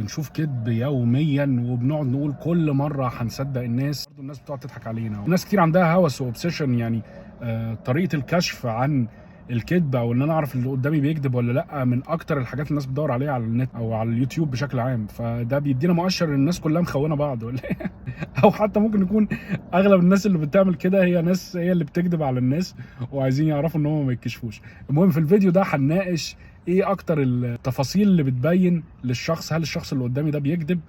بنشوف كذب يوميا وبنقعد نقول كل مرة هنصدق الناس، برضه الناس بتقعد تضحك علينا. الناس كتير عندها هوس و obsession، يعني طريقه الكشف عن الكذب او ان انا اعرف اللي قدامي بيكذب ولا لا من اكتر الحاجات اللي الناس بتدور عليها على النت او على اليوتيوب بشكل عام. فده بيدينا مؤشر ان الناس كلها مخونه بعض ولا إيه؟ او حتى ممكن يكون اغلب الناس اللي بتعمل كده هي ناس هي اللي بتكذب على الناس وعايزين يعرفوا ان هم ما يتكشفوش. المهم في الفيديو ده هنناقش ايه اكتر التفاصيل اللي بتبين للشخص هل الشخص اللي قدامي ده بيكذب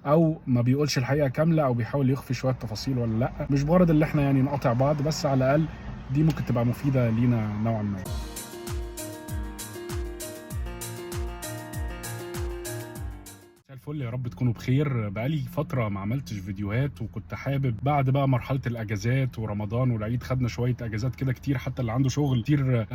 او ما بيقولش الحقيقة كاملة او بيحاول يخفي شوية تفاصيل ولا لا. مش بغرض اللي احنا يعني نقاطع بعض، بس على الاقل دي ممكن تبقى مفيدة لينا نوعا ما. مساء الفل، يا رب تكونوا بخير. بقالي فترة ما عملتش فيديوهات، وكنت حابب بعد بقى مرحلة الاجازات ورمضان والعيد خدنا شوية اجازات كده كتير، حتى اللي عنده شغل كتير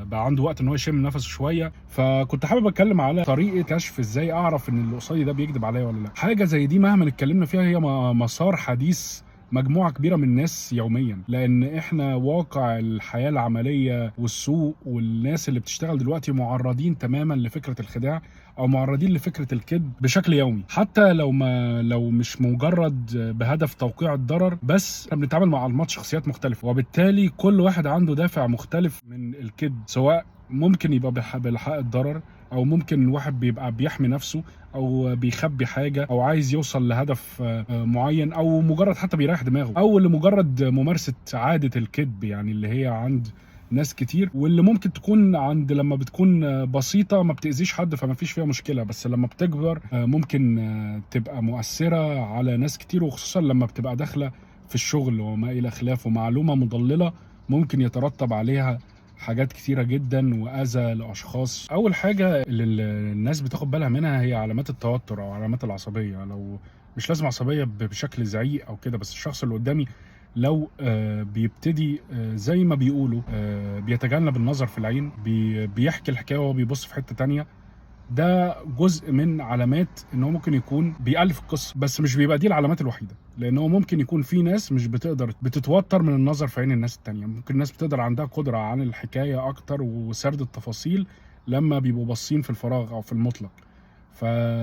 بقى عنده وقت ان هو يشم نفسه شوية. فكنت حابب اتكلم على طريقه كشف ازاي اعرف ان اللي قصادي ده بيكذب عليا ولا لا. حاجة زي دي مهما اتكلمنا فيها هي مسار حديث مجموعة كبيرة من الناس يوميا، لأن إحنا واقع الحياة العملية والسوق والناس اللي بتشتغل دلوقتي معرضين تماما لفكرة الخداع أو معرضين لفكرة الكذب بشكل يومي، حتى لو مش مجرد بهدف توقيع الضرر، بس احنا بنتعامل مع أنماط شخصيات مختلفة، وبالتالي كل واحد عنده دافع مختلف من الكذب، سواء ممكن يبقى بلحاق الضرر، او ممكن واحد بيبقى بيحمي نفسه او بيخبي حاجة او عايز يوصل لهدف معين، او مجرد حتى بيريح دماغه، او لمجرد ممارسة عادة الكذب يعني اللي هي عند ناس كتير، واللي ممكن تكون عند لما بتكون بسيطة ما بتاذيش حد فما فيش فيها مشكلة، بس لما بتكبر ممكن تبقى مؤثرة على ناس كتير، وخصوصا لما بتبقى داخله في الشغل وما الى خلافه، معلومة مضلله ممكن يترتب عليها حاجات كتيرة جدا وأذى لأشخاص. أول حاجة اللي الناس بتاخد بالها منها هي علامات التوتر أو علامات العصبية. لو مش لازم عصبية بشكل زعيق أو كده، بس الشخص اللي قدامي لو بيبتدي زي ما بيقولوا بيتجنب النظر في العين، بيحكي الحكاية وهو بيبص في حتة تانية، ده جزء من علامات ان هو ممكن يكون بيألف القصة. بس مش بيبقى دي العلامات الوحيدة، لان هو ممكن يكون في ناس مش بتقدر، بتتوتر من النظر في عين الناس التانية. ممكن الناس بتقدر عندها قدره عن الحكاية اكتر وسرد التفاصيل لما بيبقوا باصين في الفراغ او في المطلق.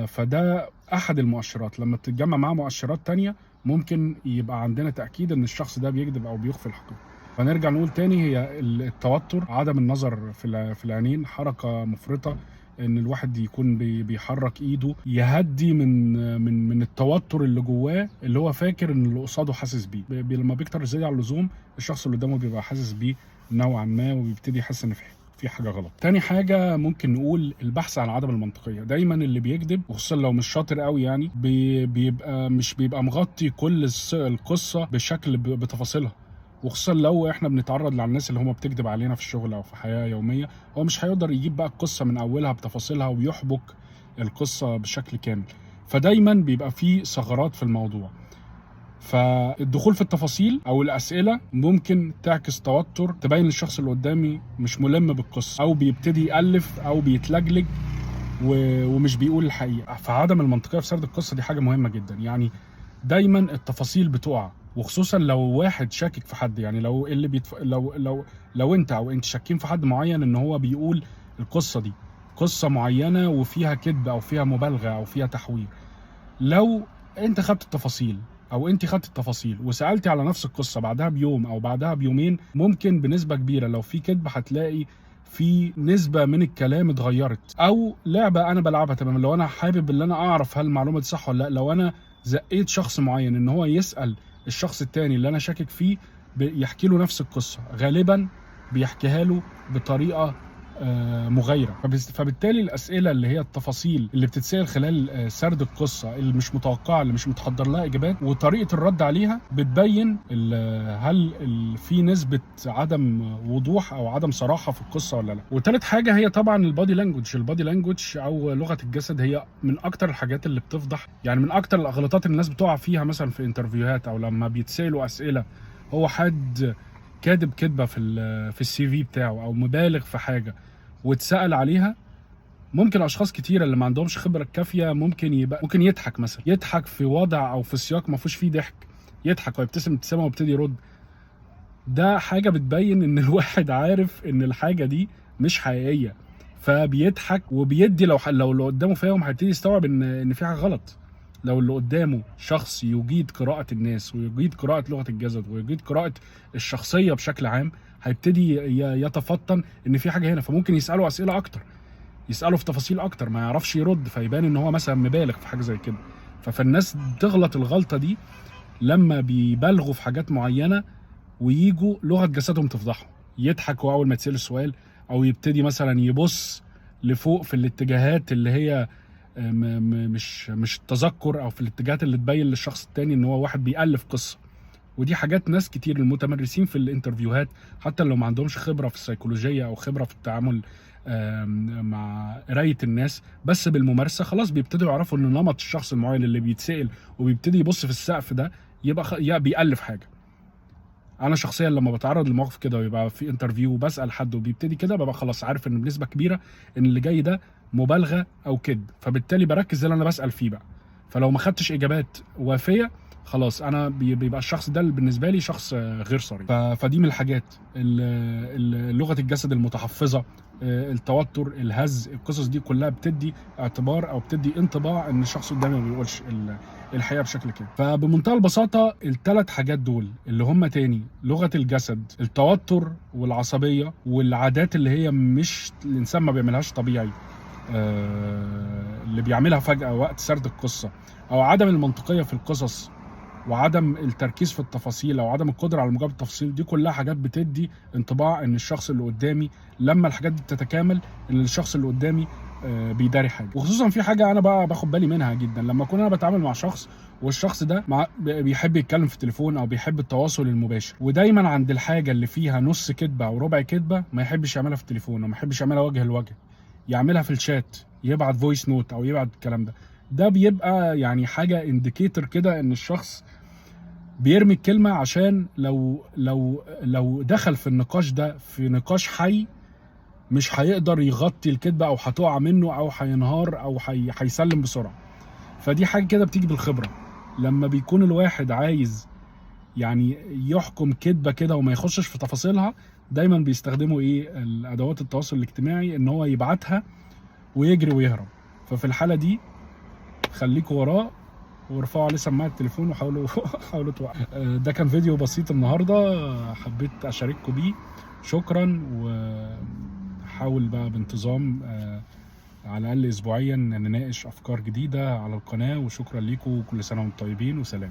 فده احد المؤشرات. لما بتتجمع مع مؤشرات تانية ممكن يبقى عندنا تأكيد ان الشخص ده بيكذب او بيخفي الحقيقة. فنرجع نقول تاني، هي التوتر، عدم النظر في العينين، حركة مفرطة، ان الواحد يكون بيحرك ايده، يهدي من من من التوتر اللي جواه اللي هو فاكر ان اللي قصاده حاسس بيه. لما بيكتر زيادة عن اللزوم الشخص اللي قدامه بيبقى حاسس بيه نوعا ما، وبيبتدي يحس ان في حاجة غلط. تاني حاجة ممكن نقول البحث عن عدم المنطقية. دايما اللي بيكذب، وخصوصا لو مش شاطر قوي يعني، بيبقى مش بيبقى مغطي كل القصة بشكل بتفاصيلها، وخصوصا لو احنا بنتعرض للناس اللي هم بتكذب علينا في الشغل او في حياة يومية، هو مش هيقدر يجيب بقى القصة من اولها بتفاصيلها ويحبك القصة بشكل كامل. فدايما بيبقى فيه ثغرات في الموضوع. فالدخول في التفاصيل او الاسئلة ممكن تعكس توتر، تبين للشخص اللي قدامي مش ملم بالقصة، او بيبتدي يالف او بيتلجلج ومش بيقول الحقيقة. فعدم المنطقية في سرد القصة دي حاجة مهمة جدا. يعني دايما التفاصيل بتقع، وخصوصا لو واحد شاكك في حد. يعني لو اللي لو لو لو انت او انت شاكين في حد معين ان هو بيقول القصة دي قصة معينة وفيها كذب او فيها مبالغه او فيها تحوير، لو انت خدت التفاصيل او انت خدت التفاصيل وسالتي على نفس القصة بعدها بيوم او بعدها بيومين، ممكن بنسبة كبيرة لو في كذب هتلاقي في نسبه من الكلام اتغيرت. او لعبه انا بلعبها تماما، لو انا حابب ان انا اعرف هل المعلومة دي صح ولا لا، لو انا زقيت شخص معين ان هو يسال الشخص التاني اللي انا شاكك فيه يحكي له نفس القصة، غالبا بيحكيها له بطريقة مغايرة. فبالتالي الاسئلة اللي هي التفاصيل اللي بتتسال خلال سرد القصة اللي مش متوقعه، اللي مش متحضر لها اجابات، وطريقه الرد عليها بتبين هل في نسبه عدم وضوح او عدم صراحة في القصة ولا لا. وثالث حاجة هي طبعا ال body language. ال body language او لغة الجسد هي من اكتر الحاجات اللي بتفضح، يعني من اكتر الاغلاطات اللي الناس بتقع فيها مثلا في interview هات او لما بيتسالوا اسئلة، هو حد كادب كدبه في ال CV بتاعه او مبالغ في حاجة واتسأل عليها، ممكن اشخاص كتيرة اللي ما عندهمش خبره كافيه ممكن يضحك مثلا، يضحك في وضع او في سياق ما فيهوش فيه ضحك، يضحك ويبتسم ابتسامة ويبتدي يرد. ده حاجة بتبين ان الواحد عارف ان الحاجة دي مش حقيقية، فبيضحك وبيدي. لو اللي قدامه فاهم هيبتدي يستوعب ان في حاجة غلط. لو اللي قدامه شخص يجيد قراءة الناس ويجيد قراءة لغة الجسد ويجيد قراءة الشخصية بشكل عام، هيبتدي يتفطن ان في حاجة هنا، فممكن يساله اسئلة اكتر، يساله في تفاصيل اكتر، ما يعرفش يرد، فيبان ان هو مثلا مبالغ في حاجة زي كده. فالناس بتغلط الغلطة دي لما بيبالغوا في حاجات معينة ويجوا لغة جسدهم تفضحهم. يضحك اول ما يتسال السؤال، او يبتدي مثلا يبص لفوق في الاتجاهات اللي هي مش التذكر، او في الاتجاهات اللي تبين للشخص التاني ان هو واحد بيألف قصة. ودي حاجات ناس كتير المتمرسين في ال interview هات حتى لو ما عندهمش خبره في السيكولوجيه او خبره في التعامل مع قرايه الناس، بس بالممارسة خلاص بيبتدوا يعرفوا ان نمط الشخص المعين اللي بيتسأل وبيبتدي يبص في السقف ده يبقى بيألف حاجة. انا شخصيا لما بتعرض لموقف كده ويبقى في interview وبسال حد وبيبتدي كده، ببقى خلاص عارف ان بنسبة كبيرة ان اللي جاي ده مبالغه او كذب، فبالتالي بركز اللي انا بسال فيه بقى. فلو ما خدتش اجابات وافيه خلاص انا بيبقى الشخص ده بالنسبة لي شخص غير صريح. فدي من الحاجات، لغة الجسد المتحفظه، التوتر، الهز، القصص دي كلها بتدي اعتبار او بتدي انطباع ان الشخص قدامي ما بيقولش الحقيقة بشكل كده. فبمنتهى البساطة الثلاث حاجات دول اللي هم تاني لغة الجسد، التوتر والعصبية، والعادات اللي هي مش الانسان ما بيعملهاش طبيعي، اللي بيعملها فجاة وقت سرد القصة، او عدم المنطقية في القصص وعدم التركيز في التفاصيل، او عدم القدرة على مجابهة التفاصيل، دي كلها حاجات بتدي انطباع ان الشخص اللي قدامي لما الحاجات دي بتتكامل ان الشخص اللي قدامي بيداري حاجة. وخصوصا في حاجة انا بقى باخد بالي منها جدا لما اكون انا بتعامل مع شخص والشخص ده بيحب يتكلم في التليفون او بيحب التواصل المباشر، ودايما عند الحاجة اللي فيها نص كدبه او ربع كدبه ما يحبش يعملها في التليفون، وما يحبش يعملها وجه لوجه، يعملها في الشات، يبعت voice note او يبعت الكلام ده. ده بيبقى يعني حاجة indicator كده ان الشخص بيرمي الكلمة عشان لو لو لو دخل في النقاش ده في نقاش حي مش هيقدر يغطي الكذبة، او هتقع منه، او هينهار، او هيسلم بسرعة. فدي حاجة كده بتيجي بالخبرة، لما بيكون الواحد عايز يعني يحكم كذبه كده وما يخشش في تفاصيلها، دايما بيستخدموا ايه الادوات التواصل الاجتماعي ان هو يبعتها ويجري ويهرب. ففي الحالة دي خليكوا وراه وارفعوا عليه سماعه التليفون وحاولوا حاولوا توقعوا. ده كان فيديو بسيط النهارده حبيت اشارككم بيه. شكرا، وحاول بقى بانتظام على الاقل اسبوعيا نناقش افكار جديدة على القناة. وشكرا ليكم وكل سنة وانتم طيبين، وسلام.